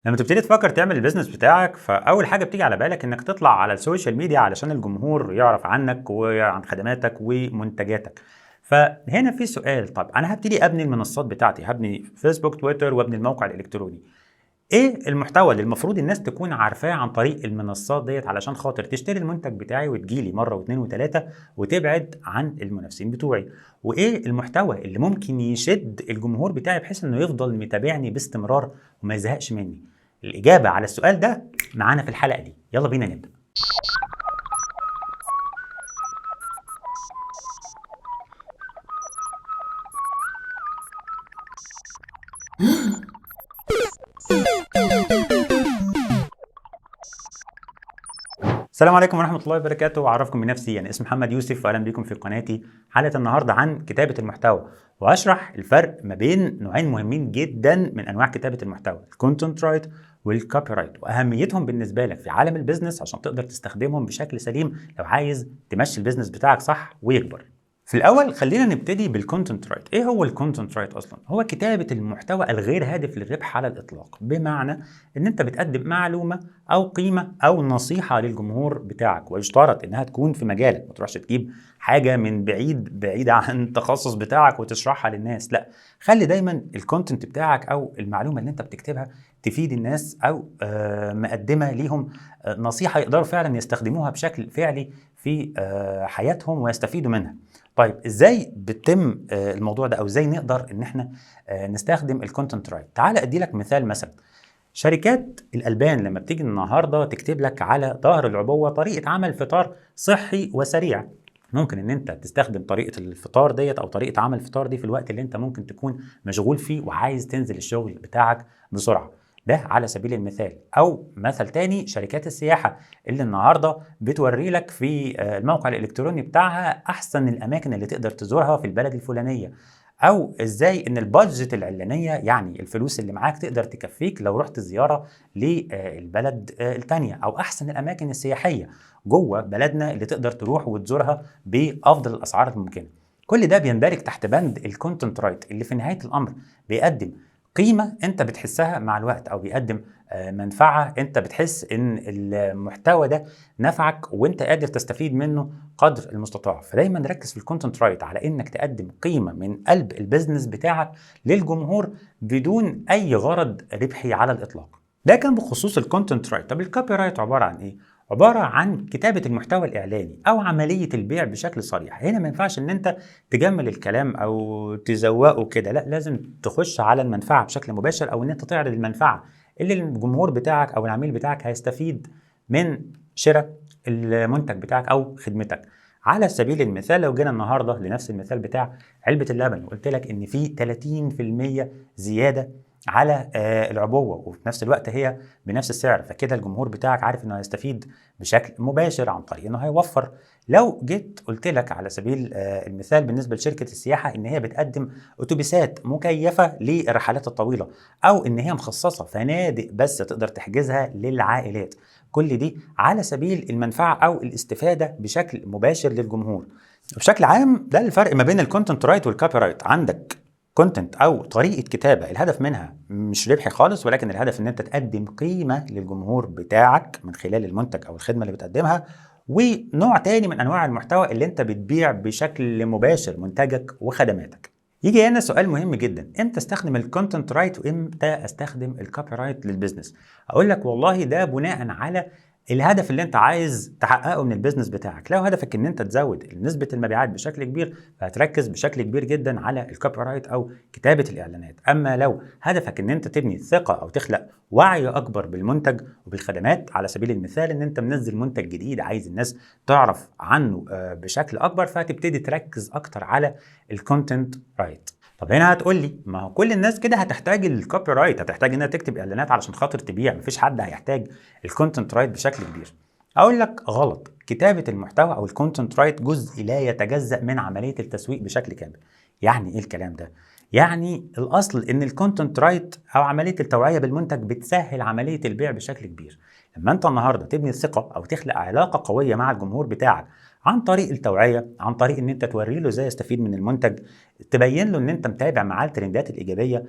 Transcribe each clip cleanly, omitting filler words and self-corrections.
لما تبتدي تفكر تعمل ال business بتاعك، فاول حاجة بتيجي على بالك انك تطلع على ال social media علشان الجمهور يعرف عنك وعن خدماتك ومنتجاتك. فهنا في سؤال، طب انا هبتدي ابني المنصات بتاعتي، هبني فيسبوك، تويتر، وابني الموقع الالكتروني، ايه المحتوى اللي المفروض الناس تكون عارفاه عن طريق المنصات ديت علشان خاطر تشتري المنتج بتاعي وتجيلي مرة واثنين وثلاثة وتبعد عن المنافسين بتوعي؟ وايه المحتوى اللي ممكن يشد الجمهور بتاعي بحيث انه يفضل متابعني باستمرار وما يزهقش مني؟ الاجابة على السؤال ده معانا في الحلقة دي، يلا بينا نبدا. السلام عليكم ورحمة الله وبركاته، وأعرفكم بنفسي، أنا اسمي محمد يوسف، وأهلا بكم في قناتي. حلقة النهاردة عن كتابة المحتوى، وهشرح الفرق ما بين نوعين مهمين جدا من أنواع كتابة المحتوى، ال content write وال copywrite، وأهميتهم بالنسبة لك في عالم ال business عشان تقدر تستخدمهم بشكل سليم لو عايز تمشي ال business بتاعك صح ويكبر. في الأول خلينا نبتدي بال content write. إيه هو ال content write أصلا؟ هو كتابة المحتوى الغير هادف للربح على الإطلاق، بمعنى إن أنت بتقدم معلومة أو قيمة أو نصيحة للجمهور بتاعك، ويشترط إنها تكون في مجالك، ما تروحش تجيب حاجة من بعيد بعيدة عن التخصص بتاعك وتشرحها للناس، لا، خلي دايما ال content بتاعك أو المعلومة اللي أنت بتكتبها تفيد الناس أو مقدمة ليهم نصيحة يقدروا فعلا يستخدموها بشكل فعلي في حياتهم ويستفيدوا منها. طيب ازاي بتتم الموضوع ده، او ازاي نقدر ان احنا نستخدم ال content write؟ تعال ادي لك مثال. مثلا شركات الالبان لما بتيجي النهارده تكتب لك على ظهر العبوه طريقه عمل فطار صحي وسريع، ممكن ان انت تستخدم طريقه الفطار ديت او طريقه عمل الفطار دي في الوقت اللي انت ممكن تكون مشغول فيه وعايز تنزل الشغل بتاعك بسرعة. ده على سبيل المثال. او مثل تاني، شركات السياحة اللي النهارده بتوري لك في الموقع الالكتروني بتاعها احسن الاماكن اللي تقدر تزورها في البلد الفلانية، او ازاي ان ال budget العلانية، يعني الفلوس اللي معاك تقدر تكفيك لو رحت زيارة للبلد التانية، او احسن الاماكن السياحية جوه بلدنا اللي تقدر تروح وتزورها بافضل الاسعار الممكنة. كل ده بيندرج تحت بند ال content write، اللي في نهاية الامر بيقدم قيمة انت بتحسها مع الوقت، او بيقدم منفعة انت بتحس ان المحتوى ده نفعك وانت قادر تستفيد منه قدر المستطاع. فدايما ركز في ال content write على انك تقدم قيمة من قلب ال business بتاعك للجمهور بدون اي غرض ربحي على الاطلاق. ده كان بخصوص ال content write. طب ال copywrite عبارة عن ايه؟ عبارة عن كتابة المحتوى الإعلاني أو عملية البيع بشكل صريح. هنا ما ينفعش إن أنت تجمل الكلام أو تزوقه كده، لا، لازم تخش على المنفعة بشكل مباشر، أو إن أنت تعرض المنفعة اللي الجمهور بتاعك أو العميل بتاعك هيستفيد من شراء المنتج بتاعك أو خدمتك. على سبيل المثال، لو جينا النهاردة لنفس المثال بتاع علبة اللبن وقلت لك إن في 30% زيادة على العبوة، وفي نفس الوقت هي بنفس السعر، فكده الجمهور بتاعك عارف انه هيستفيد بشكل مباشر عن طريق انه هيوفر. لو جيت قلت لك على سبيل المثال بالنسبة لشركة السياحة ان هي بتقدم اتوبيسات مكيفة للرحلات الطويلة، او ان هي مخصصة فنادق بس تقدر تحجزها للعائلات، كل دي على سبيل المنفعة او الاستفادة بشكل مباشر للجمهور. بشكل عام ده الفرق ما بين ال content write وال copywrite. عندك content او طريقه كتابه الهدف منها مش ربحي خالص، ولكن الهدف ان انت تقدم قيمة للجمهور بتاعك من خلال المنتج او الخدمة اللي بتقدمها، ونوع تاني من انواع المحتوى اللي انت بتبيع بشكل مباشر منتجك وخدماتك. يجي هنا سؤال مهم جدا، امتى استخدم ال content write وامتى استخدم ال copywrite لل business؟ اقول لك والله ده بناء على الهدف اللي انت عايز تحققه من ال business بتاعك. لو هدفك ان انت تزود نسبة المبيعات بشكل كبير، فهتركز بشكل كبير جدا على ال copywrite او كتابة الاعلانات. اما لو هدفك ان انت تبني ثقة او تخلق وعي اكبر بالمنتج وبالخدمات، على سبيل المثال ان انت منزل منتج جديد عايز الناس تعرف عنه بشكل اكبر، فهتبتدي تركز اكتر على ال content write. طب هنا هتقول لي ما هو كل الناس كده هتحتاج ال copywrite، هتحتاج انها تكتب اعلانات علشان خاطر تبيع، مفيش حد هيحتاج ال content write بشكل كبير. اقول لك غلط، كتابة المحتوى او ال content write جزء لا يتجزأ من عملية التسويق بشكل كامل. يعني ايه الكلام ده؟ يعني الاصل ان ال content write او عملية التوعية بالمنتج بتسهل عملية البيع بشكل كبير. لما انت النهارده تبني الثقة او تخلق علاقة قوية مع الجمهور بتاعك عن طريق التوعية، عن طريق ان انت توري له ازاي يستفيد من المنتج، تبين له ان انت متابع معاه الترندات الايجابية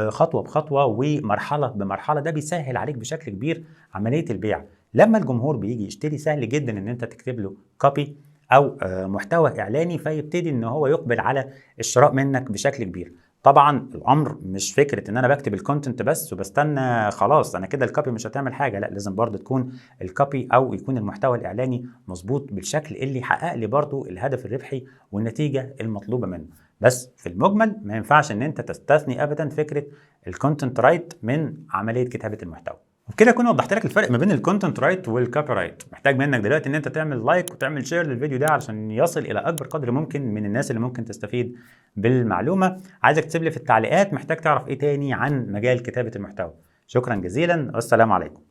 خطوة بخطوة ومرحلة بمرحلة. ده بيسهل عليك بشكل كبير عملية البيع. لما الجمهور بيجي يشتري سهل جدا ان انت تكتب له copy او محتوى اعلاني، فيبتدي ان هو يقبل على الشراء منك بشكل كبير. طبعا الامر مش فكرة ان انا بكتب ال content بس وبستنى خلاص انا كده ال copy مش هتعمل حاجه، لا، لازم برضو تكون ال copy او يكون المحتوى الاعلاني مظبوط بالشكل اللي يحقق لي برضو الهدف الربحي والنتيجة المطلوبة منه. بس في المجمل ما ينفعش ان انت تستثني ابدا فكرة ال content write من عملية كتابه المحتوى. وبكده اكون وضحت لك الفرق ما بين ال content write وال copywrite. محتاج منك دلوقتي ان انت تعمل like وتعمل share للفيديو ده علشان يصل الى اكبر قدر ممكن من الناس اللي ممكن تستفيد بالمعلومه. عايزك تسيب لي في التعليقات محتاج تعرف ايه تاني عن مجال كتابه المحتوى. شكرا جزيلا والسلام عليكم.